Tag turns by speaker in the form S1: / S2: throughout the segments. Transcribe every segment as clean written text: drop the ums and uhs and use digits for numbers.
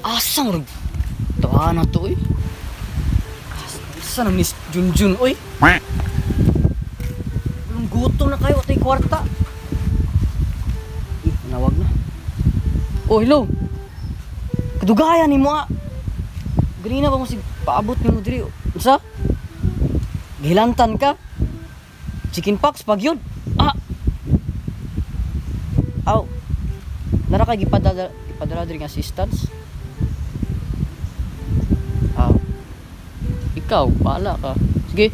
S1: Asa mo tawa na to eh. Asa na Miss Junjun oy. Ang gutom na kayo atay kwarta. Eh, nawag na. Oh, hello. Kadugayan ni mo ah. Ganina ba mo sig paabot nimo diri? Unsa? Gihilantan ka? Chicken pox pag yun. Ah. Aw. Nara kay gipadala gipadala diri nga assistance. Aw. Ikaw, bahala ka. Sige.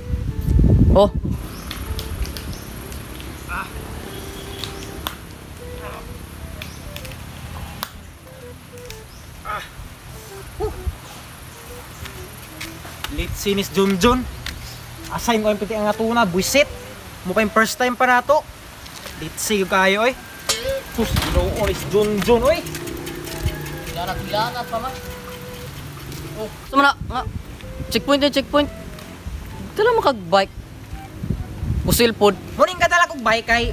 S1: Oh.
S2: Late sinis Junjun. Assign ko ang piti ang atuna, buisit. Mukha yung first time pa nato. Late see kayo oy. Sus, ginoo ni Junjun oy.
S1: Hilanat-hilanat pa man. Oh, sama na. Nga. Checkpoint eh, checkpoint. Dala mo kag bike. Pusil pod.
S2: Muning kadala kog bike kay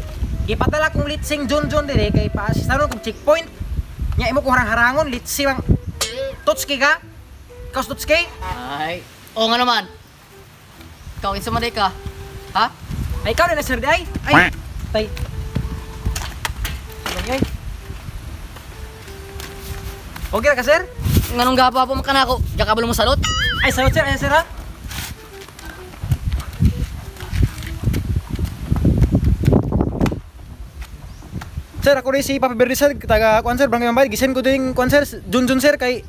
S2: gipadala kong late sing Junjun dire kay pa-assistan kog checkpoint. Nya imo kong harang-harangon, late see bang Totski ka? Ikaw Totski?
S1: Ay. Oo nga naman. Ikaw, kinsa man ka? Ha?
S2: Ay, ikaw na sir di ay. Ay, tay. Ay. Okay ra ka sir?
S1: Nganong gapa po man kanako? Gakabalo mo salot?
S2: Ay, salot sir, ay sir ha. Sir, ako rin si Papi Bernie sir, taga kuan sir, Barangay Mambay. Gisend ko din kuan sir, Junjun sir kay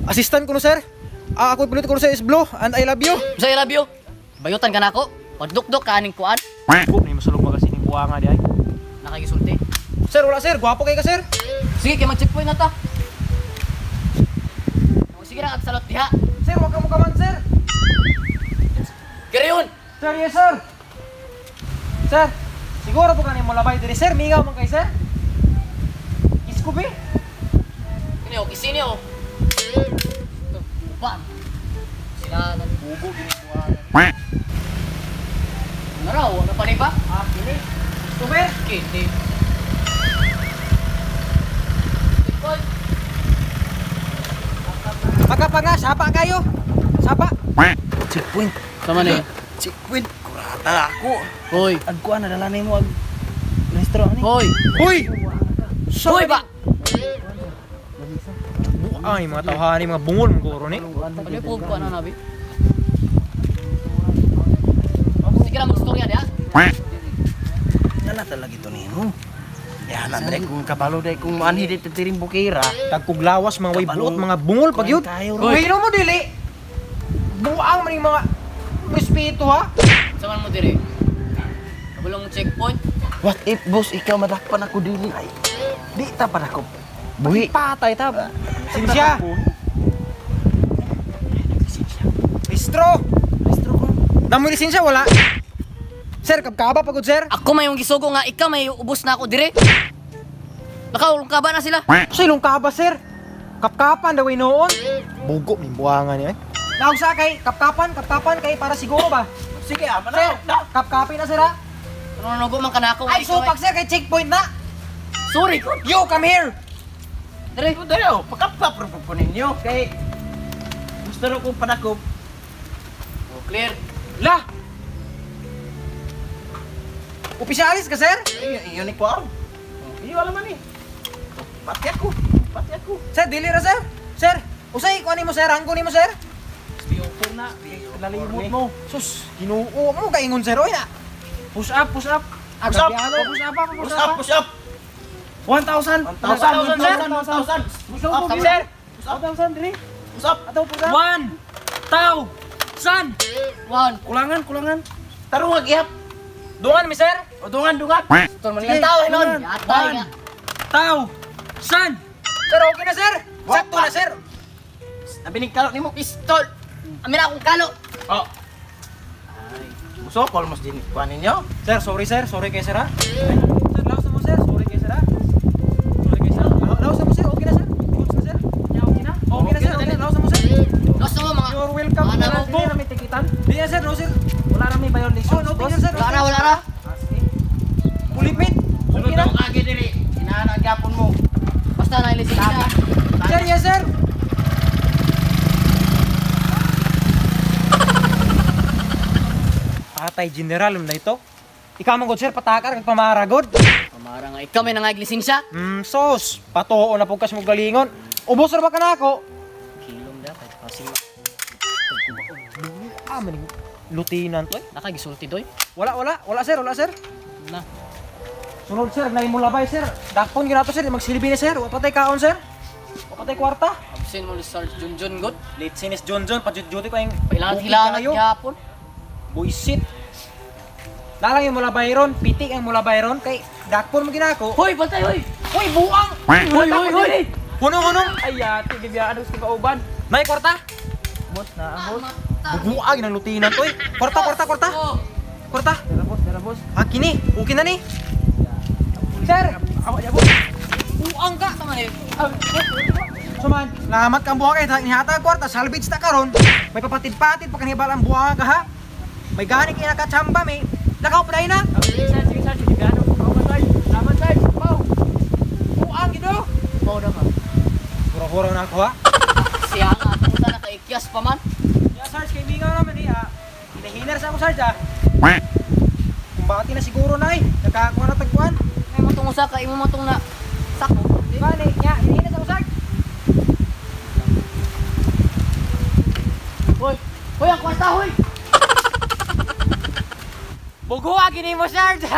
S2: assistant ko no sir. Ah, ako pinulit ko sir is blue and I love you.
S1: Sa I love you. Bayutan ka nako. Pagdukdok ka aning kuan.
S2: Ko ni masulog magasin ning buwanga di ay.
S1: Nakagisulti.
S2: Sir, wala sir, gwapo kay ka sir.
S1: Sige, kay mag-checkpoint na ta. Sige na at salot diha.
S2: Sir, wag ka mo kaman sir.
S1: Kiriyon.
S2: Sir, yes sir. Sir, siguro po kanimo labay diri sir, mingaw man kay sir. Isko be.
S1: Kini o kisini o. Uban. Sila nang
S2: bugo gini buwanga.
S1: Naraw, ano pa ni ba?
S2: Ah, kini. Customer.
S1: Kini. Checkpoint.
S2: Pagkapanga, sapa kayo. Sapa.
S3: Checkpoint.
S1: Sama ni.
S3: Checkpoint. Kurata ako.
S1: Hoy.
S3: Agkuan na dala nimo ag rehistro ani.
S1: Hoy.
S2: Hoy.
S1: Hoy ba?
S2: Ay, mga tawhani, mga bungol mong guro ni.
S1: Ano po ko ano nabi? Sige na magstorya diha.
S3: Nana talaga ito nimo. Yan Andre kung kabalo day kung maanhi dito tiring bukira.
S2: Tagkuglawas mga way buot, mga bungol pag yun.
S3: Hoy,
S2: mo dili. Buang man yung mga respeto ha.
S1: Saman mo dire. Kabulong checkpoint.
S3: What if boss ikaw madakpan ako dili? Ay, di ta pa nako. Buhi.
S2: Patay ta. Sinsya. Bistro.
S3: Bistro ko.
S2: Damo lisensya wala. Sir, kabkaba pagod sir.
S1: Ako may yung gisugo nga ikaw may ubos na ako dire. Nakaulong kaba na sila.
S2: Sa ilong kaba sir. Kapkapan daw noon. Bugo ni buwangan niya. Naog sa kay kapkapan, kapkapan kay para siguro ba.
S3: Sige, ama
S2: Sir, kapkapin na sir ha.
S1: Nanunugo man kanako.
S2: Ay supak sir kay checkpoint na.
S1: Sorry.
S2: You come here.
S1: Dire.
S3: Dire oh, pakapkap ra po ninyo kay gusto ro kong padakop.
S1: Oh, clear.
S2: La. Opisyalis ka sir?
S3: Uniform. Iyo alam man eh. Pati ako. Pati ako.
S2: Sir, dili ra sir. Sir, usay ko nimo sir, hanggo nimo sir.
S3: Spio na. Lalimot mo.
S2: Sus, Ginoo mo kaingon sir oy na.
S4: Push up, push up.
S2: Ah,
S3: Push up.
S4: Push up,
S3: Push up, push up.
S4: 1,000.
S3: 1,000, 1,000, 1,000.
S4: Push up,
S2: Sir.
S4: Push up, 1,000 diri.
S3: Push up.
S4: Ato push up.
S2: 1,000.
S1: One.
S4: Kulangan, kulangan.
S3: Tarong ag-ihap.
S2: Dungan mi sir.
S3: O dungan, dungan.
S1: Tol man tao hinon. Yatay nga.
S2: 1,000. Sir, okay na sir. Sakto na sir.
S3: Nabiling kalo nimo.
S1: Pistol. Amin akong kalo.
S3: Oh. Muso kol mas din kuan ninyo.
S2: Sir, sorry sir, sorry kay sir ha. Sir, laos na mo sir, sorry kay sir ha. Sorry kay sir. Laos na mo sir, okay na sir. Goods na sir.
S4: Okay na.
S2: Okay na sir, okay na. Laos na mo sir.
S1: Laos na mo mga.
S2: You're welcome.
S1: Ano
S2: Wala
S1: mo?
S2: na may tikitan. Di na sir, no sir.
S4: Wala na may violation.
S2: Oh, no ticket sir.
S1: Wala na, wala na.
S2: Pulipit.
S3: Sunod
S2: Okay na.
S3: na agi diri. Inaana gyapon mo.
S1: Basta na lisensya.
S2: Sir, yes sir. Atay general na ito. Ikaw man gud sir, patakar kag pamara god.
S1: Pamara nga ikaw may nangayag lisensya.
S2: Sos, patuo na pugkas mo galingon. Ubos ra ba kanako?
S1: Kilom da kay pasing.
S2: Ah, maning lutinan to eh.
S1: Nakagisulti doy.
S2: Wala, wala, wala sir, wala sir.
S1: Na.
S2: Sunod sir, naay mo labay sir. Dakpon gyud sir, magsilbi ni sir. Wa patay kaon sir. Wa patay kwarta.
S1: Absent mo ni Sarge Junjun god.
S2: Late sinis John John, pajut-juti ko yung
S1: Pailangan
S2: bukid
S1: hilangat
S2: kayo.
S1: gyapon.
S2: Buisit. Nalang yung mula Byron, pitik ang mula Byron kay dakpon mo ginako.
S1: Hoy, bantay hoy.
S2: Hoy, buang!
S1: Hoy, hoy, hoy.
S2: Hunong, hunong!
S4: Ay, ati, gibiyaan ko kauban.
S2: May kwarta?
S4: Boss na, boss.
S2: Bubuag ng lutinan to eh. Kwarta, kwarta, kwarta.
S1: Oh.
S2: Kwarta.
S4: Dara, boss, dara, boss.
S2: Ah, kini. Okay na ni. Sir!
S4: Ako, ya, boss.
S2: Buang ka!
S1: Tama ni.
S2: Suman, lamat kang buha kay nihatag kwarta, salvage ta karon. May papatid-patid pa kanibal ang buha ka ha. May gani kay nakachamba may. Lakaw pa na.
S4: Sige, sir, sige, sir. Gibiyaan ko kauban, sir. Salamat, sir. Wow.
S2: Buang gido.
S1: Pao na ka.
S2: Huro-huro na ako ha.
S1: Siya nga atong ta nakaikyas pa man.
S2: Ya, Sarge, kay mingaw naman eh ha. Hinahinar sa ako, Sarge ha. Kumbati na siguro na eh. Nakakuha na tagpuan.
S1: May mo tong usa ka imo mo tong na sako.
S2: Gani, nya, hinahinar sa ako, Sarge.
S1: Hoy, hoy ang kwarta hoy.
S4: Buguha gini mo, Sarge.